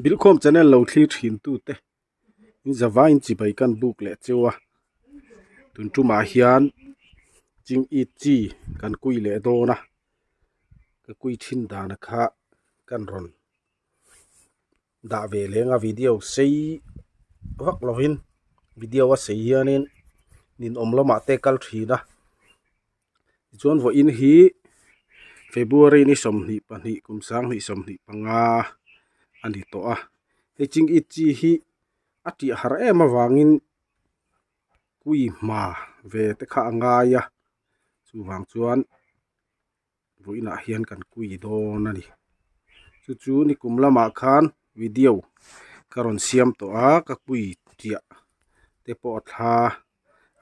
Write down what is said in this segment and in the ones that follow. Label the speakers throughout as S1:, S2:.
S1: Bilkhawm channel lo thlir thin tute in zavai in chibai kan buk leh cheu a tun tumah hian ching it chi kan kui leh dawn a ka kui thin dan kha kan rawn dah ve leng a video sei vak lovin video a sei hianin ninawm lamah te kal thin a. Tichuan vawiin hi February ni 22 kum 2025 a ni tawh a hei ching it chi hi a tih har em avangin kui hma ve te kha a ngai a chuvang chuan vawiinah hian kan kui dawn a ni chu chu nikum lamah khan video ka rawn siam tawh a ka kui chiah te pawh a thla.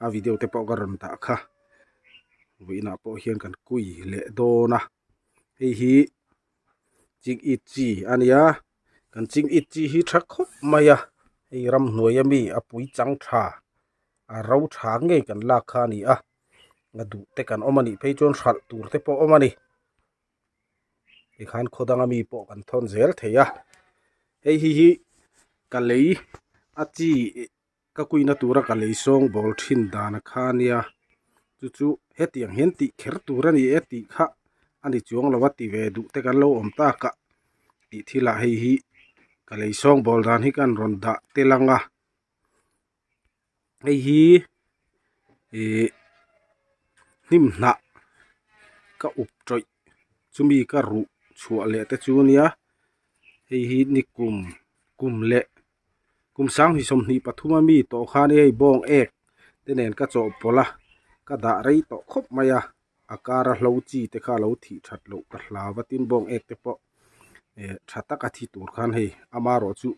S1: A video te pawh ka rawn dah kha vawiinah pawh hian kan kui leh dawn a hei hi ching it chi a nia kan ching it chi hi tha khawp mai a hei ramhnuai ami a pui chang tha a ro tha ngei kan lak kha a ni a a duh te kan awm a nih phei chuan hralh tur te pawh a awm a ni tikhan khaw danga mi pawh kan thawn zel thei a hei hi hi ka lei a chi. Ka kuina tura ka lei sawng bawl thin dan a kha ania chu chu hetiang hian tih kher tur a ni e tih kha a ni chuang lo a ti ve duh te kan lo awm tak a tih thil ah hei hi ka lei sawng bawl dan hi kan rawn dah tel ang a hei hi ihh hnim hnah ka up tawih chumi ka ruh chhuah leh te chu ania hei hi nikum kum leh. Kum 2023 a mi tawh khan hei bawng ek te nen ka chawhpawlh a, ka dah rei tawh khawp mai a, a kar a hlo chi te kha lo thih that loh ka hlau a tin bawng ek te pawh eh tha tak a thi tur khan hei amaherawh chu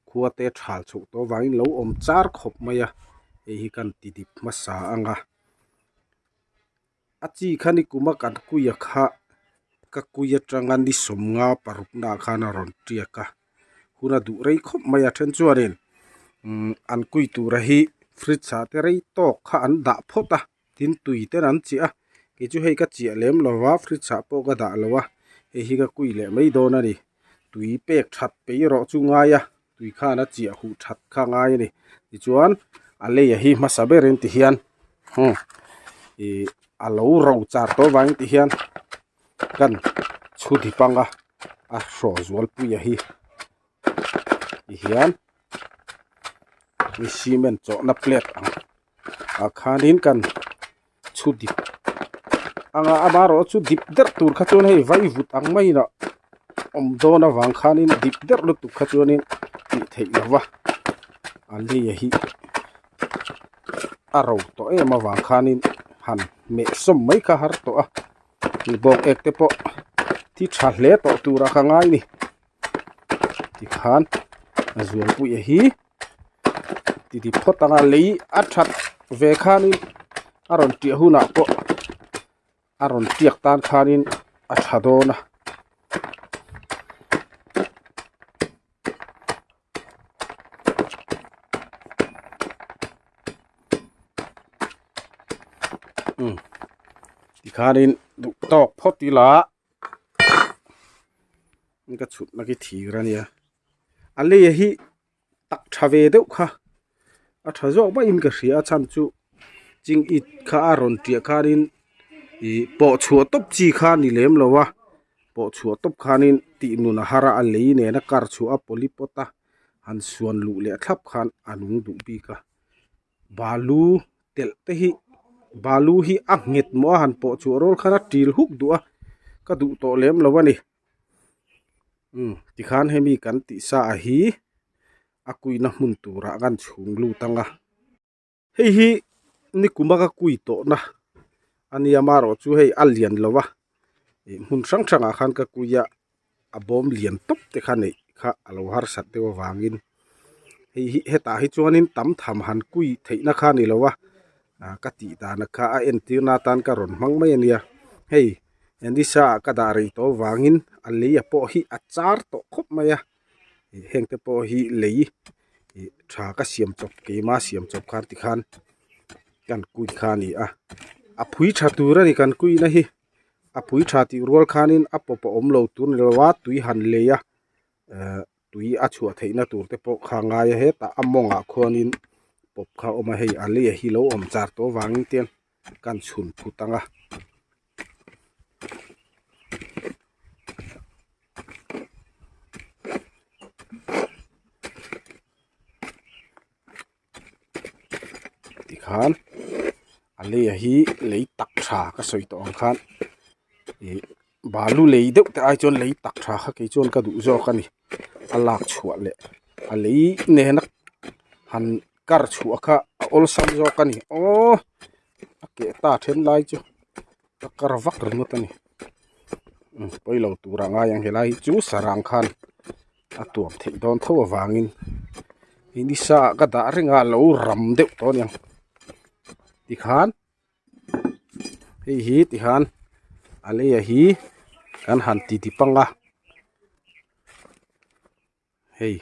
S1: khua te thal chhoh tawh avangin lo awm char khawp mai a, hei hi kan ti dip hmasa ang a. A chi kha ni kuma kan kuia kha ka kui atanga ni sawmnga parukna ah khan a rawn tiak a hun a duh rei khawp mai a then chuanin umm an kui tura hi fridge ah te rei tawk kha an dah phawt a tin tui ten an chiah a kei chu hei ka chiah lem lo va fridge ah pawh ka dah lo a hei hi ka kui leh mai dawn a ni tui pek that peih erawh chu ngai a tui khan a chiah huh that kha ngai a ni tichuan a lei a hi hmasa berin ti hian ih a lo ro char tawh avangin ti hian kan chhu dip anga a hraw zual pui a hi ti hian cement chawhna plate ang ah khanin kan chhu dip anga amaherawh chu dip derh tur kha chuan hei vai vut ang maiin a awm dawn avang khanin dip derh lutuk kha chuanin tih theih lo va a lei a hi a ro tawh em avang khanin han meh sawm mai kha har tawh a bawng ek te pawh thi tha hle tawh tur a ka ngai ni tikhan a zualpui a hi. Ti ti phawt anga lei a that ve khanin a rawn tiah hunah pawh a rawn tiak tan khanin a tha dawn a. Tikhanin duh tawk phawt ila ka chhutna khi thir a nia a lei hi. Tak tha ve deuh kha a tha zawk maiin ka hria a chhan chu ching it kha a rawn tiah khanin ih pawh chhuah tawp chi kha a ni lem lo a pawh chhuah tawp khanin tih nun a har a a lei nena kar chhuah a polypot a han suan luh leh thlap khan a nung duh bik a balu telh te hi balu hi a nghet maw a han pawh chhuah rual khan a til huk duh a ka duh tawh lem lo a ni. Tikhan hemi kan tih sa a hi a kuina hmun turah kan chhung lut ang a hei hi nikuma ka kui tawhna a nia marawh chu hei a lian lo a ih hmun hrang hrangah khan ka kui a a bawm lian tawp te kha neih kha a lo harsat deuh avangin hei hi hetah hi chuanin tam tham han kui theihna kha a ni lo a ka tih dan kha a entirna atan ka rawn hmang mai a nia hei. Nisa ah ka dah rei tawh avangin a lei a pawh hi a char tawh khawp mai a ih heng te pawh hi lei ih tha ka siam chawp keima siam chawp khan tikhan kan kui kha a ni a a phui tha tur a ni kan kui na hi a phui tha tih rual khanin a pawp a awm lo tur ni lo a tui han lei a ehh. tui a chhuah theihna tur te pawh kha a ngai a hetah a mawngah khuanin pawp kha a awm a hei a lei hi lo awm char tawh avangin te kan chhun phut ang a. Tikhan a lei hi lei tak tha ka sawi tawh ang khan ih balu lei deuh te ai chuan lei tak tha kha kei chuan ka duh zawk a ni a lak chhuah leh a lei nena han kar chhuah kha a awlsam zawk a ni aww a keh ta then lai chu ka kar vak ringawt a ni pawi lo tur ah ngai ang helai hi chu sarang khan a tuam theih dawn tho avangin hei nisa ah ka dah reng a lo ram deuh tawh a niang tikhan hei hi tikhan a lei a hi kan han ti ti pang a hei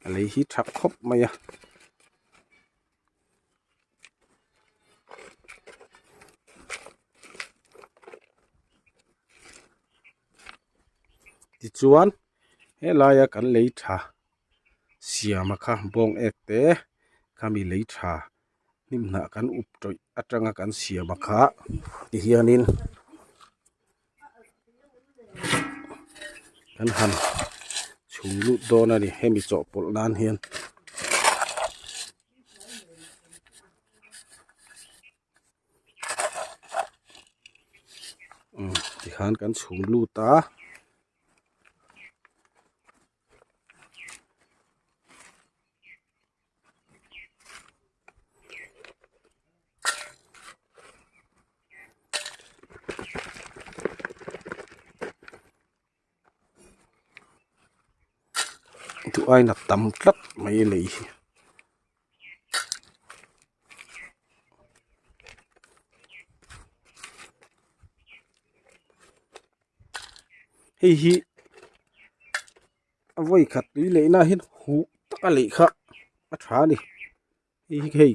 S1: a lei hi tha khawp mai a. Tichuan helaia kan lei tha siama kha bawng ek te khami lei tha hnim hnah kan up tawih atanga kan siama kha tihianin kan han chhum lut dawn a ni hemi chawhpawlh nan hian. Tikhan kan chhum lut a. Duh aiin a tam tlat mai lei hi. Hei hi a vawi khat tui leh na hian huh tak a lei kha a tha a ni hei hi hei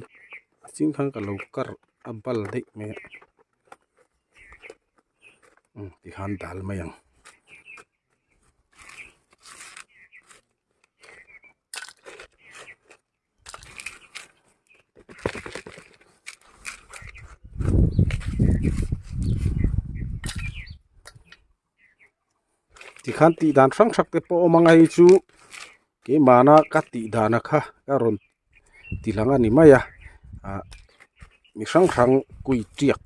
S1: a ching khan ka lo kar a bal daih mai a umm tikhan dal mai ang. Tikhan tih dan hrang hrang te pawh a awm ang a hei chu keimahna ka tih dana kha ka rawn ti lang a ni mai a ah mi hrang hrang kui tiak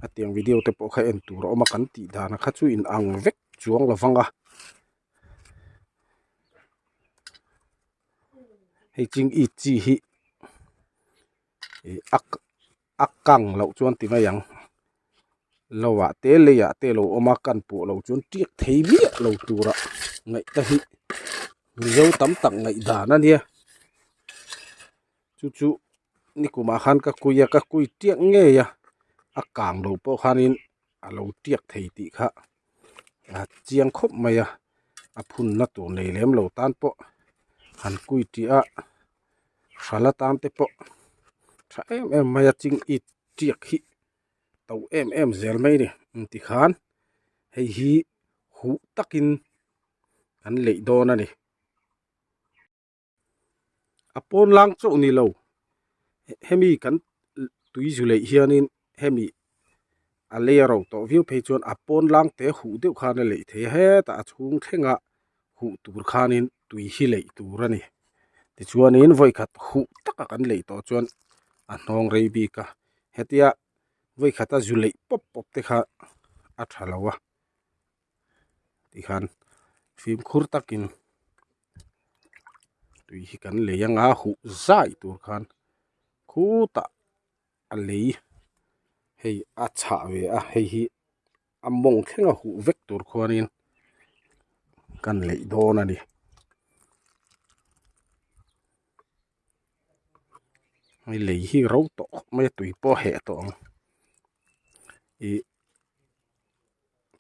S1: a tiang video te pawh kha en tur a awm a kan tih dana kha chu in ang vek chuang lo vang a. Hei ching it chi hi ih a kang loh chuan ti mai ang lo ah te lei ah te lo awm a kan pawh loh chuan tiak thei miah lo tura ngaih te hi mizo tam tak ngaih dan a nia chu chu nikumah khan ka kui a ka kui tiak ngei a a kang lo pawh khanin a lo tiak thei tih kha. A chiang khawp mai a a phunna tur nei lem lo tan pawh han kui tih a hral atan te pawh tha em em mai a ching it tiak hi to em em zel mai a ni tikhan hei hi huh takin an leih dawn a ni. A pawn lang chauh ni lo hemi kan tui zu leih hianin hemi a lei a ro tawh viau phei chuan a pawn lang te huh deuh khan a leih thei a hetah a chhung thlengah huh tur khanin tui hi leih tur a ni tichuanin vawikhat huh taka kan leih tawh chuan a hnawng rei bik a hetia vawikhat a zu leih pawp pawp te kha a tha lo a. Tikhan fimkhur takin tui hi kan lei anga huh zai tur khan khutah a lei hei a chhah ve a hei hi a mawng thleng a huh vek tur khuanin kan leih dawn a ni. Hei lei hi ro tawh khawp mai a tui pawh a heh tawh ang ih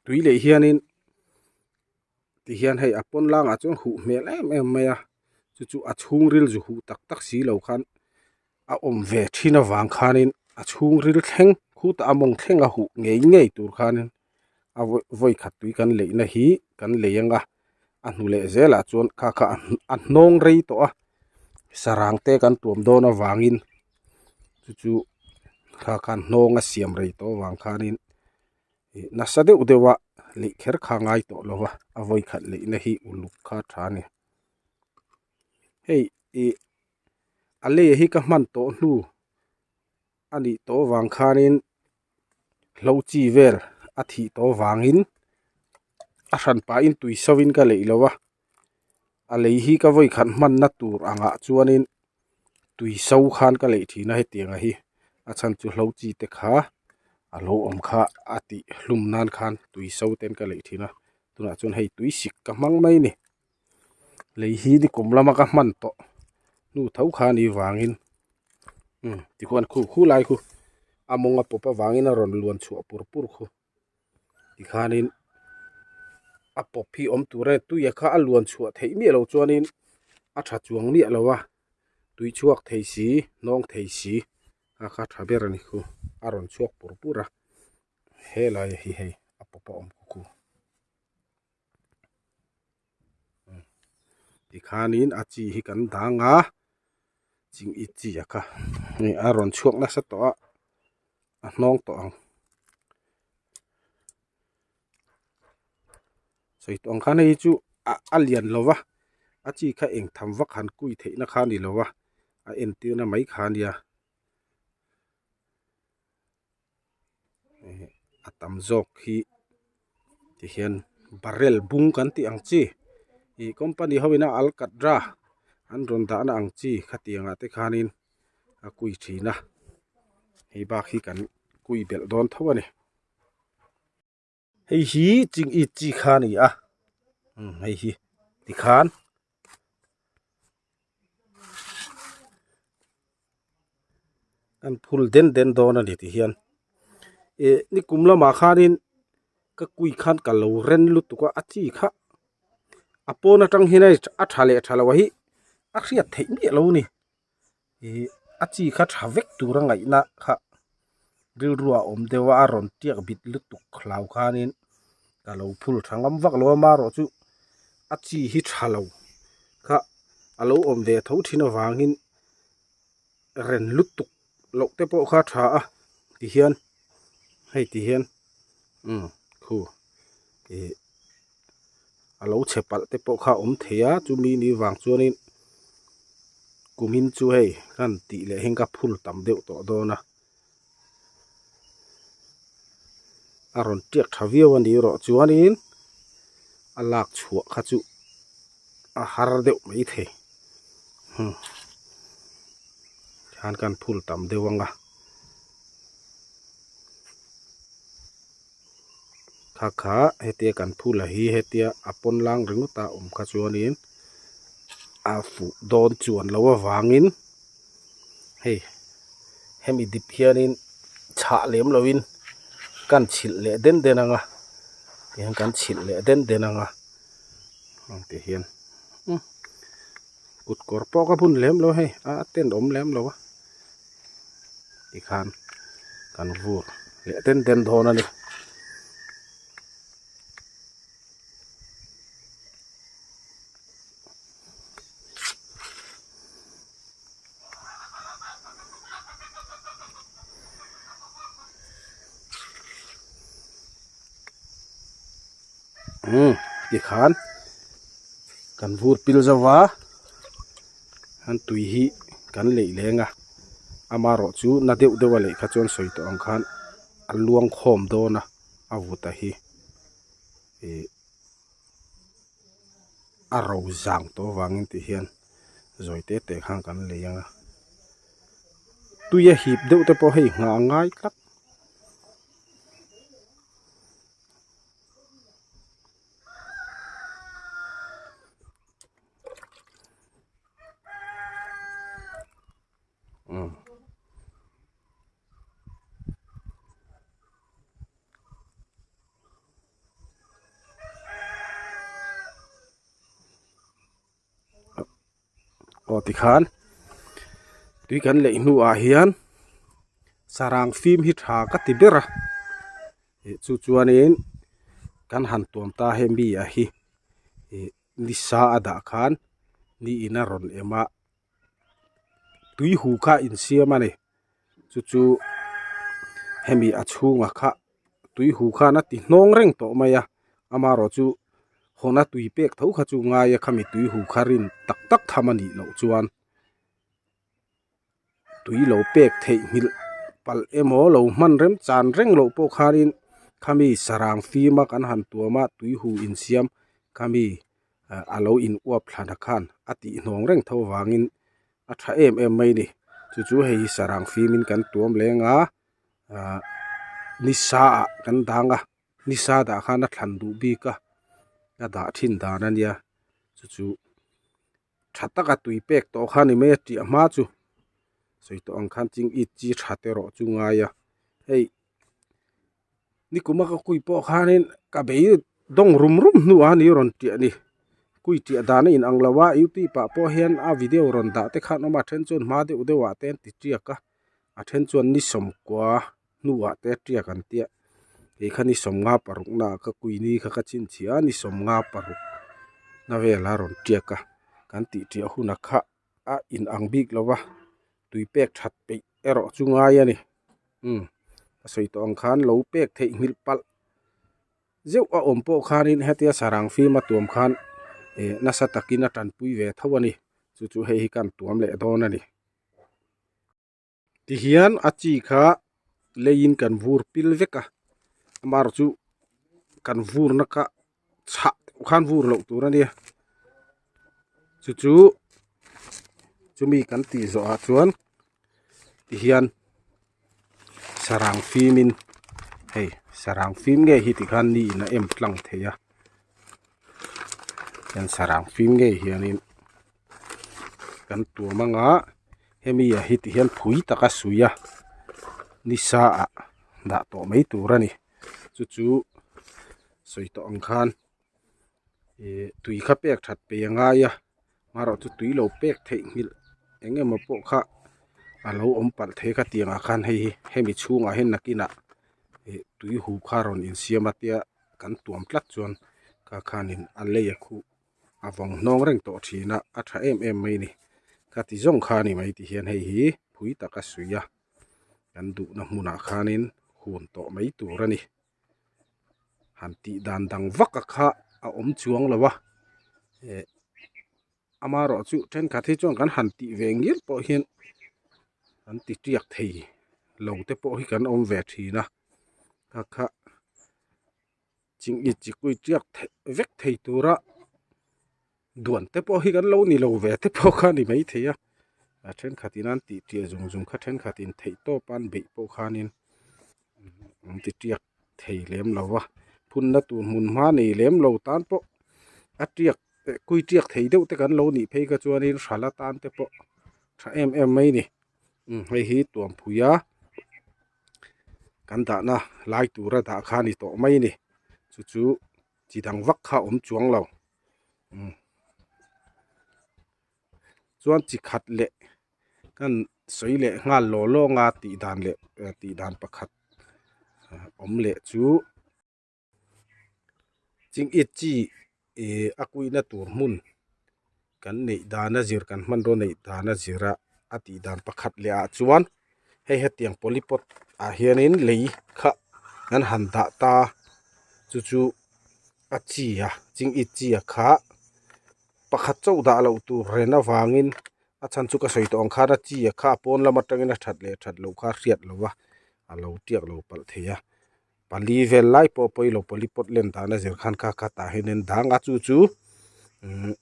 S1: tui leh hianin tihian hei a pawn langah chuan huh hmel em em mai a chu chu a chhungril zu huh tak tak si lo khan a awm ve thin avang khanin a chhungril thleng khutah a mawng thleng a huh ngei ngei tur khanin a vawi khat tui kan leihna hi kan lei ang a. A hnu leh zelah chuan kha kha a hnawng rei tawh a sarang te kan tuam dawn avangin chu chu kha khan hnawng a siam rei tawh avang khanin ih nasa deuh deuh a leih kher kha a ngai tawh lo va a vawikhat leihna hi uluk kha a tha a ni hei ih a lei hi ka hman tawh hnu a nih tawh avang khanin hlo chi vel a thih tawh avangin a hran pahin tui so in ka leih lo a a lei hi ka vawi khat hmanna tur angah chuanin tui so khan ka leih thin a hetiang a hi a chhan chu hlo chi te kha a lo awm kha a tih hlum nan khan tui so ten ka leih thin a tunah chuan hei tui sik ka hmang mai a ni. Lei hi nikum lama ka hman tawh hnu tho kha a nih vangin umm tikhuan khu khu lai khu a mawng a pawp avangin a rawn luan chhuah pur pur khu tikhanin a pawp hi awm tur e tui a kha a luan chhuah theih miah loh chuanin a tha chuang miah lo a tui chhuak thei si hnawng thei si a kha tha ber a ni khu a rawn chhuak pur pur a helai hi hei a pawp a awm khu khu. Tikhanin a chi hi kan dang a ching i chi a kha hei a rawn chhuak nasa tawh a a hnawng tawh ang sawi tawh ang khan hei chu a lian lo va a chi kha eng tham vak han kui theihna kha a ni lo va a entirna mai kha a nia. A tam zawk hi tihian barrel bung kan tih ang chi ih company ho ina alkatra an rawn dahna ang chi khatiang ah te khanin a kui thin a hei bak hi kan kui belh dawn tho a ni. Hei hi ching it chi kha a ni a umm hei hi tikhan an phul den den dawn a ni ti hian ih nikum lamah khanin ka kui khan ka lo ren lutuk a a chi kha a pawn atang hian a tha leh tha lo hi a hriat theih miah lo a ni. Ih a chi kha tha vek tur a ngaihna kha rilru a awm deuh a a rawn tiak bit lutuk hlau khanin ka lo phul tha ngam vak lo a marawh chu a chi hi tha lo kha a lo awm ve tho thin avangin ren lutuk loh te pawh kha tha a tihian hei tihian umm khu ih a lo chhe palh te pawh kha a awm thei a chumi ni vang chuanin kumin chu hei kan tih leh hian ka phul tam deuh tawh dawn a a rawn tiak tha viau a ni erawh chuanin a lak chhuah kha chu a har deuh mai thei hmm khan kan phul tam deuh ang a. Kha kha hetia kan phul a hi hetia a pawn lang ringawt a awm kha chuanin a fuh dawn chuan loh avangin hei hemi dip hianin chhah lem loin kan chhilh leh den den ang a tihian kan chhilh leh den den ang a ang ti hian kut kawr pawh ka bun lem lo hei a tenawm lem lo a. Tikhan kan vur leh den den dawn a ni. Umm tikhan kan vur pil zo va an tui hi kan leih leng a amarawh chu na deuh deuh a leih kha chuan sawi tawh ang khan a luang khawm dawn a a vut a hi ih a ro zang tawh avangin ti hian zawi te te khan kan lei ang a tui a hip deuh te pawh hei nghah a ngai tlat. Aw tikhan tui kan leih hnuah hian sarang fim hi tha ka ti ber a ih chu chuanin kan han tuam ta hemi ah hi ih. Nisa a dah khan ni in a rawn em a tui hu kha a insiam a ni chu chu hemi a chhungah kha tui hu khan a ti hnawng reng tawh mai a amaherawh chu hawna tui pek tho kha chu ngai a khami tui hu kha rin tak tak tham a nih loh chuan. Tui lo pek theih nghilh palh emaw lo hman rem chan reng loh pawh khanin khami sarang fim a kan han tuam a tui hu insiam khami a lo in uap thlan a khan a tih hnawng reng tho vangin a tha em em mai a ni chu chu hei hi sarang fim in kan tuam leng a ahh nisa ah kan dang a nisa dah khan a thlan duh bik a a dah thin dan a nia chu chu. Tha taka tui pek tawh kha ni mai a tiah hma chu sawi tawh ang khan ching it chi tha te erawh chu ngai a hei nikuma ka kui pawh khanin ka bei dawng rum rum hnuah a ni rawn tiah ni kui tiah dan a inang lo a youtube ah pawh hian a video rawn dah te khan awm a then chuan hma deuh deuh ah te an ti tiak a a then chuan ni sawmkua hnuah te tiak an tia kei kha ni sawmnga paruk na ah ka kui ni kha ka chhinchhiah a ni sawmnga paruk na vel a rawn tiak a kan tih tiah hunah kha a in ang bik lo va tui pek that peih erawh chu ngai a ni umm a sawi tawh ang khan lo pek theih nghilh palh zeuh a awm pawh khanin hetia sarang fim a tuam khan eh nasa takin a tanpui ve tho a ni chu chu hei hi kan tuam leh dawn a ni. Tihian a chi kha leiin kan vur pil vek a amaherawh chu kan vurna kha chhah deuh khan vur loh tur a nia chu chu chumi kan tih zawh ah chuan tihian sarang fim in hei sarang fim ngei hi tikhan ni in a em tlang thei a hian sarang fim ngei hianin. Kan tuam anga hemi ah hi ti hian phui taka sui a nisa ah dah tawh mai tur a ni chu chu sawi tawh ang khan ih tui kha pek that pe a ngai a amaherawh chu tui lo pek theih nghilh eng emaw pawh kha a lo awm palh thei kha tiang ah khan hei hi hemi chhungah hian nakinah ih tui hu kha rawn insiam a tia kan tuam tlat chuan kha khanin a lei a khuh. A vawng hnawng reng tawh thin a a tha em em mai a ni ka ti zawng kha a ni mai ti hian hei hi phui taka suih a kan duhna hmunah khanin hun tawh mai tur a ni han tih dan dang vak a kha a awm chuang lo a eh amaherawh chu thenkhat hi chuan kan han tih ve ngial pawh hian an ti tiak thei lo te pawh hi kan awm ve thin a kha kha. Chingit chi kui tiak theih vek thei tura duan te pawh hi kan lo ni lo ve te pawh kha a ni maithei a a thenkhat in an tih tiah zung zung kha thenkhat in theih tawp a an beih pawh khanin an ti tiak thei lem lo va phunna tur hmun hma nei lem lo tan pawh a tiak eh kui tiak thei deuh te kan lo nih phei kha chuanin hrala tan te pawh tha em em mai a ni hei hi tuamphui a. Kan dahna lai tura dah kha a ni tawh mai a ni chu chu chi dang vak kha a awm chuang lo chuan chi khat leh kan sawi leh nghal law law anga tih dan leh tih dan pakhat awm leh chu. Chingit chi ih a kuihna tur hmun kan neih dan a zir kan hmanraw neih dan a zir a a tih dan pakhat leh ah chuan hei hetiang polypot ah hianin lei kha an han dah ta chu chu a chi a chingit chi a kha pakhat chauh dah loh tur ren avangin a chhan chu ka sawi tawh ang khan a chi a kha a pawn lam atangin a that leh that loh kha a hriat loh a a lo tiak lo palh thei a. Pali vel lai pawh pawilo polypot len dan a zir khan kha kha tah hian in dang a chu chu umm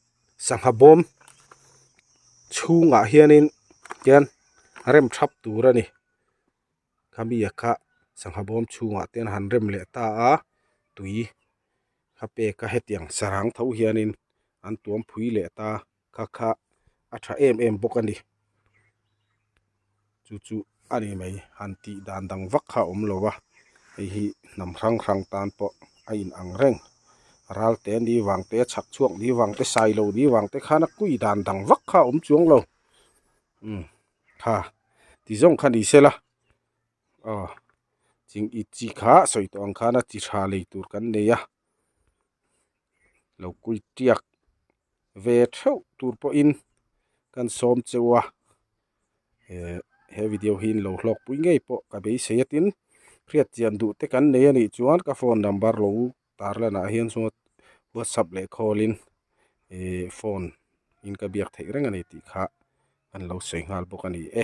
S1: sangha bawm chhungah hianin hian rem thap tur a ni khami a kha sangha bawm chhungah te an han rem leh ta a tui kha pek a hetiang sarang tho hianin an tuam phui leh ta kha kha a tha em em bawk a ni chu chu a ni mai han tih dan dang vak kha a awm lo a hei hi hnam hrang hrang tan pawh a in ang reng ral te ni vang te chhak chhuak ni vang te sai lo ni vang te khan a kui dan dang vak kha a awm chuang lo umm kha ti zawng kha ni sela aw ching it chi kha sawi tawh ang khan a chi tha lei tur kan nei a lo kui tiak. ve theuh tur pawhin kan sawm cheu a eh he video hi in lo hlawk pui ngei pawh ka beisei a tin hriat chian duh te kan nei a nih chuan ka phone number lo tarlan ah hian chuan whatsapp leh call in eh phone in ka biak theih reng a ni tih kha an lo sawi nghal bawk a ni e.